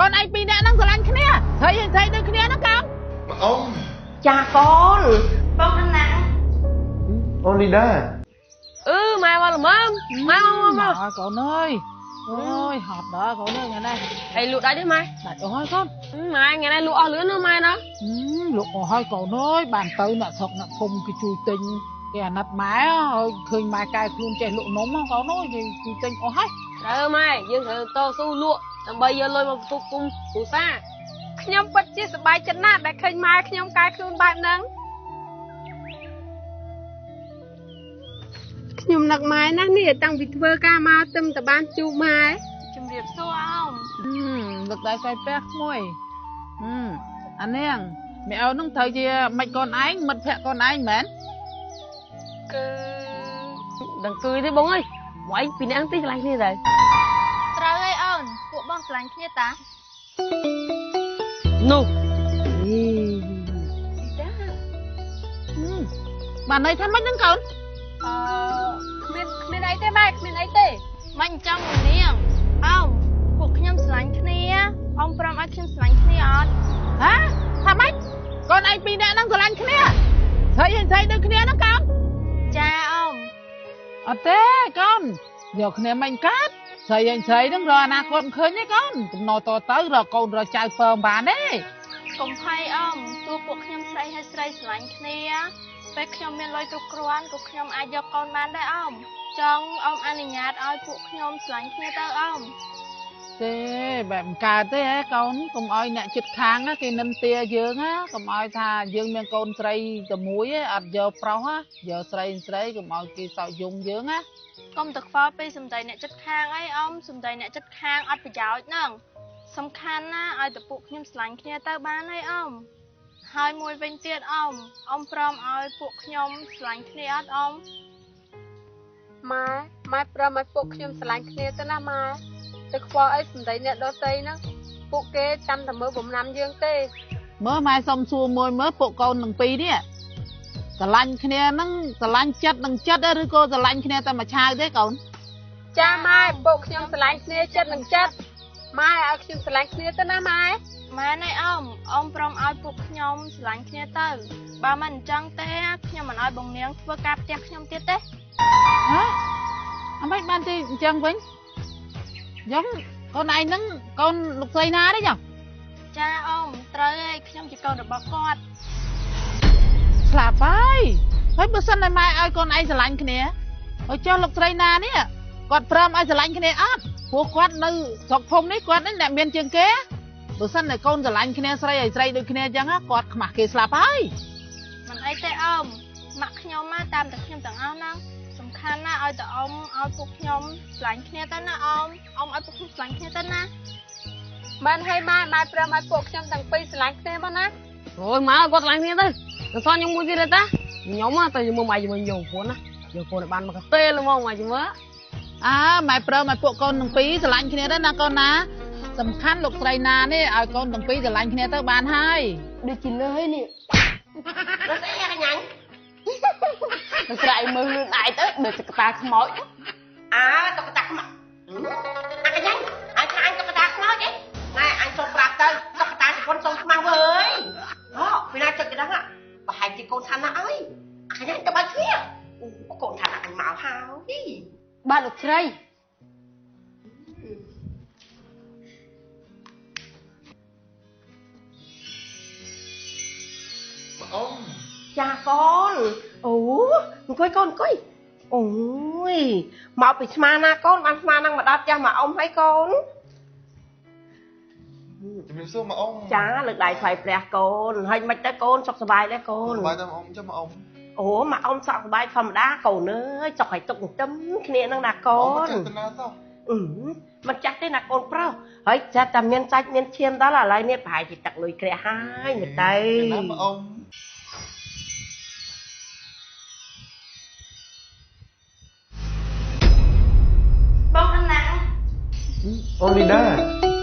កូនឯងពីរនាក់ហ្នឹងស្រឡាញ់គ្នាស្រីឯងស្រីដូចគ្នាហ្នឹងកូន អូន ចាកូន បងអាណា អូនលីដា អឺម៉ែមកល្មមម៉ែមកមក កូនអើយអូយហត់ដល់កូនអើយថ្ងៃនេះ ហើយលក់ដាច់ទេម៉ែ ដាច់អស់ហើយកូន ម៉ែថ្ងៃនេះលក់អស់លឿនណាម៉ែណា លក់អស់ហើយកូនអើយបានទៅអ្នកស្រុកអ្នកភូមិគេជួយទិញគេអាណិតម៉ែហើយឃើញម៉ែកែខ្លួនចេះលក់នំកូនអើយគេជួយទិញអស់ហើយ ត្រូវម៉ែយើងត្រូវតស៊ូលក់ដើម្បីយកលុយមកផ្ទុកគុំគ្រួសារ ខ្ញុំពិតជាសប្បាយចិត្តណាស់ដែលឃើញម៉ែខ្ញុំកែខ្លួនបែបហ្នឹងខ្ញុំនឹកម៉ែណាស់នេះតាំងពីធ្វើការមកទឹមតបានជួបម៉ែ ជំរាបសួរអោម លើកដៃស្វ័យពះក្មួយអានាងមីអូននឹងត្រូវជាមិនកូនឯងមិត្តភក្តិកូនឯងមែន គឺដឹងគឺទេបងអើយវាយពីអ្នកទីឆ្លាញ់គ្នាទៅ ត្រូវហើយអូនពួកបងឆ្លាញ់គ្នាតា នោះ ចា បានន័យថាម៉េចហ្នឹងកូន អឺគ្មានអីទេម៉ែគ្មានអីទេ មិនអញ្ចឹងនាងអោមពួកខ្ញុំឆ្លាញ់គ្នាអ៊ំព្រមឲ្យខ្ញុំឆ្លាញ់គ្នាអត់ ហ៎ថាម៉េចកូនឯងពីរនាក់ហ្នឹងឆ្លាញ់គ្នាស្រីឯងស្រីដូចគ្នាហ្នឹងកូន ចាអ៊ំ អត់ទេកូនយកគ្នាមិនកើតស្រីឯងស្រីហ្នឹងរកអនាគតមិនឃើញទេកូនកំណត់តទៅរកកូនរកចៅពើបានទេ កុំភ័យអ៊ំទោះពួកខ្ញុំស្រីហើយស្រីស្រឡាញ់គ្នាពេលខ្ញុំមានលុយគ្រប់គ្រាន់ក៏ខ្ញុំអាចយកកូនបានដែរអ៊ំចង់អ៊ំអនុញ្ញាតឲ្យពួកខ្ញុំស្រឡាញ់គ្នាទៅអ៊ំ ទេបែបមិនកើតទេហ៎កូនកុំឲ្យអ្នកចិត្តខាងគេនិន្ទាយើងណាកុំឲ្យថាយើងមានកូនស្រីតែមួយឯងអត់យកប្រុសណាយកស្រីស្រីកុំឲ្យគេសោកយំយើងណា កុំទៅខ្វល់ពីសម្ដីអ្នកចិត្តខាងអីអ៊ំសម្ដីអ្នកចិត្តខាងអត់ប្រយោជន៍ហ្នឹងសំខាន់ណាឲ្យតែពួកខ្ញុំស្រឡាញ់គ្នាទៅបានហើយអ៊ំហើយមួយវិញទៀតអ៊ំអ៊ំព្រមឲ្យពួកខ្ញុំស្រឡាញ់គ្នាអត់អ៊ំ ម៉ែម៉ែព្រមឲ្យពួកខ្ញុំស្រឡាញ់គ្នាទៅណាម៉ែទៅខ្វល់អីសម្ដីអ្នកដទៃហ្នឹងពួកគេចាំតែមើលបំណាំយើងទេ មើលម៉ែសុំសួរមួយមើលពួកកូនទាំងពីរនេះស្រឡាញ់គ្នាហ្នឹងស្រឡាញ់ចិត្តនឹងចិត្តឬក៏ស្រឡាញ់គ្នាតែមួយឆាវទេកូន ចាម៉ែពួកខ្ញុំស្រឡាញ់គ្នាចិត្តនឹងចិត្តម៉ែឲ្យខ្ញុំស្រឡាញ់គ្នាទៅណាម៉ែ ម៉ែណែអ៊ំអ៊ំព្រមឲ្យពួកខ្ញុំស្រឡាញ់គ្នាទៅបើមិនអញ្ចឹងទេខ្ញុំមិនឲ្យបងនាងធ្វើការផ្ទះខ្ញុំទៀតទេ ហ៎អមិនបានទេអញ្ចឹងវិញយ៉ាងកូនឯងហ្នឹងកូនលោកស្រីណាទេចឹង ចាអ៊ំត្រូវហើយខ្ញុំជាកូនរបស់គាត់ ស្លាប់ហើយហើយបើសិនតែម៉ែឲ្យកូនឯងស្រឡាញ់គ្នាហើយចុះលោកស្រីណានេះគាត់ព្រមឲ្យស្រឡាញ់គ្នាអត់ព្រោះគាត់នៅស្រុកភូមិនេះគាត់នេះអ្នកមានជាងគេបើសិនតែកូនស្រឡាញ់គ្នាស្រីឲ្យស្រីដូចគ្នាអញ្ចឹងគាត់ខ្មាស់គេស្លាប់ហើយ មិនអីទេអ៊ំម៉ាក់ខ្ញុំមកតាមតែខ្ញុំទាំងអស់ហ្នឹងសំខាន់ណាស់ឲ្យតែអ៊ំឲ្យពួកខ្ញុំស្រឡាញ់គ្នាទៅណាអ៊ំអ៊ំឲ្យពួកខ្ញុំស្រឡាញ់គ្នាទៅណា មែនហើយម៉ែម៉ែព្រមឲ្យពួកខ្ញុំទាំងពីរស្រឡាញ់គ្នាមកណា អូយម៉ែគាត់ស្រឡាញ់គ្នាទៅទៅសនខ្ញុំមួយទៀតទេតាខ្ញុំទៅមើលម៉ែជាមួយយកប្រពន្ធណាយកប្រពន្ធបានមកកទេលហ្មងម៉ែមើល អើម៉ែព្រមឲ្យពួកកូនទាំងពីរស្រឡាញ់គ្នាទៅណាកូនណាសំខាន់លោកស្រីណានេះឲ្យកូនទាំងពីរស្រឡាញ់គ្នាទៅបានហើយ ដូចជាលើយនេះ ដល់ស្អីអាកញ្ញាញ់ ដល់ស្រ័យមើលលឿនដៃទៅដូចតុក្កតាខ្មោច អើតុក្កតាខ្មោចអាកញ្ញាញ់ឲ្យថាអញតុក្កតាខ្មោចឯងណែអញសូមប្រាប់ទៅតុក្កតាជប៉ុនសូមខ្មាស់វើយអូពីណាចុចកណ្ដឹងប្រហែលជាកូនឋានៈអើយអាកញ្ញាញ់ទៅបាច់គ្នាអូកូនឋានៈអញមកហើយ បាទលោកស្រី អូន ចាកូនអូអង្គុយកូនអង្គុយអូយមកពីស្មាណាកូនបានស្មានឹងមកដល់ផ្ទះមកអ៊ំហើយកូន ជំរាបសួរមកអ៊ំ ចាលើកដៃថ្វាយព្រះកូនហើយមិនទៅកូនសុខសប្បាយដែរកូន សប្បាយតែអ៊ំចាំអ៊ំ អូមកអ៊ំសុខសប្បាយធម្មតាកូនអើយសុខឲ្យទុកទឹមគ្នានឹងណាកូន ចេតនាសោះ មិនចាស់ទេណាកូនប្រុសហើយចាស់តែមានសាច់មានឈាមដល់ឥឡូវនេះប្រហែលជាទឹកលុយក្រាក់ហើយមើលទៅ ណាមកអ៊ំ បងអាណា អូនលីដា